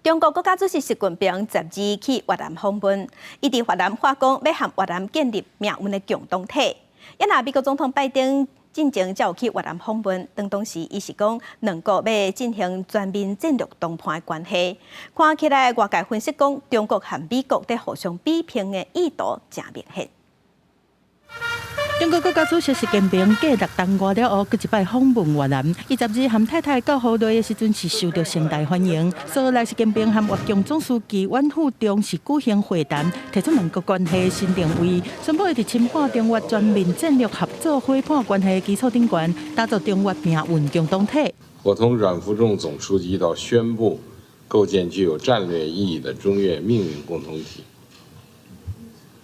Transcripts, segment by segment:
中國國家主席習近平十二去越南訪問，伊佇越南喊講欲和越南建立命運的共同體。啊若美國總統拜登進前才有去越南訪問，當時伊是講兩國欲進行全面戰略談判的關係。看起來外界分析講，中國和美國佇互相比拼的意圖誠明顯。中國國家主席習近平繼六冬外了後，閣一擺訪問越南。伊十二和太太到河內的時陣是受到盛大歡迎。隨來習近平和越共總書記阮富仲是舉行會談，提出兩國關係新定位，宣布會佇深化中越全面戰略合作夥伴關係基礎頂懸，打造中越命運共同體。我同阮富仲總書記一道宣布，構建具有戰略意義的中越命運共同體，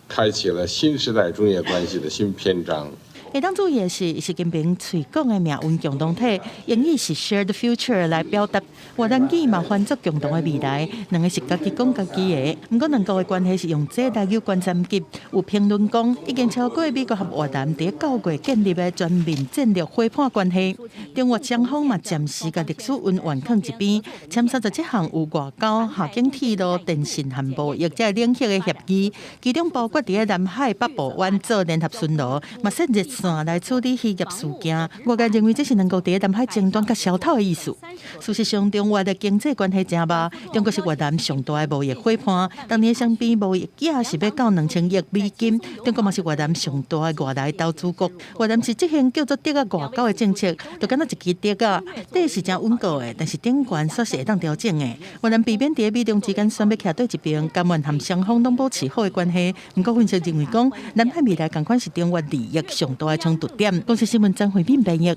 開啟了新時代中越關係的新篇章。會當注意的是，習近平喙講的命運共同體，英語是 shared future 來表達，越南語嘛翻作共同的未來，兩个是家己講家己的。毋過兩國的關係是用這來扭懸三級。有評論講，已經超過美國和越南佇九月建立的全面戰略夥伴關係。中越雙方嘛暫時共歷史恩怨囥一邊，簽37項有外交、跨境鐵路、電信和貿易這領域的協議，其中包括佇咧南海北部灣做聯合巡邏，嘛設熱線來處理漁業事件。外界認為這是兩國佇咧南海爭端較消透的意思。事實上，中越的經濟關係誠密，中國是越南上大的貿易夥伴，當年雙邊貿易額是欲到2000億美金。中國嘛是越南上大的外來投資國。越南是執行叫做竹仔外交的政策，就敢若一支竹仔，底是誠穩固的，但是頂懸煞是會當調整的。越南避免佇咧美中之間選欲徛佗一邊，甘願和雙方攏保持好的關係。毋過分析認為講，南海未來仝款是中越利益上大的衝突點。公視新聞張惠敏編譯。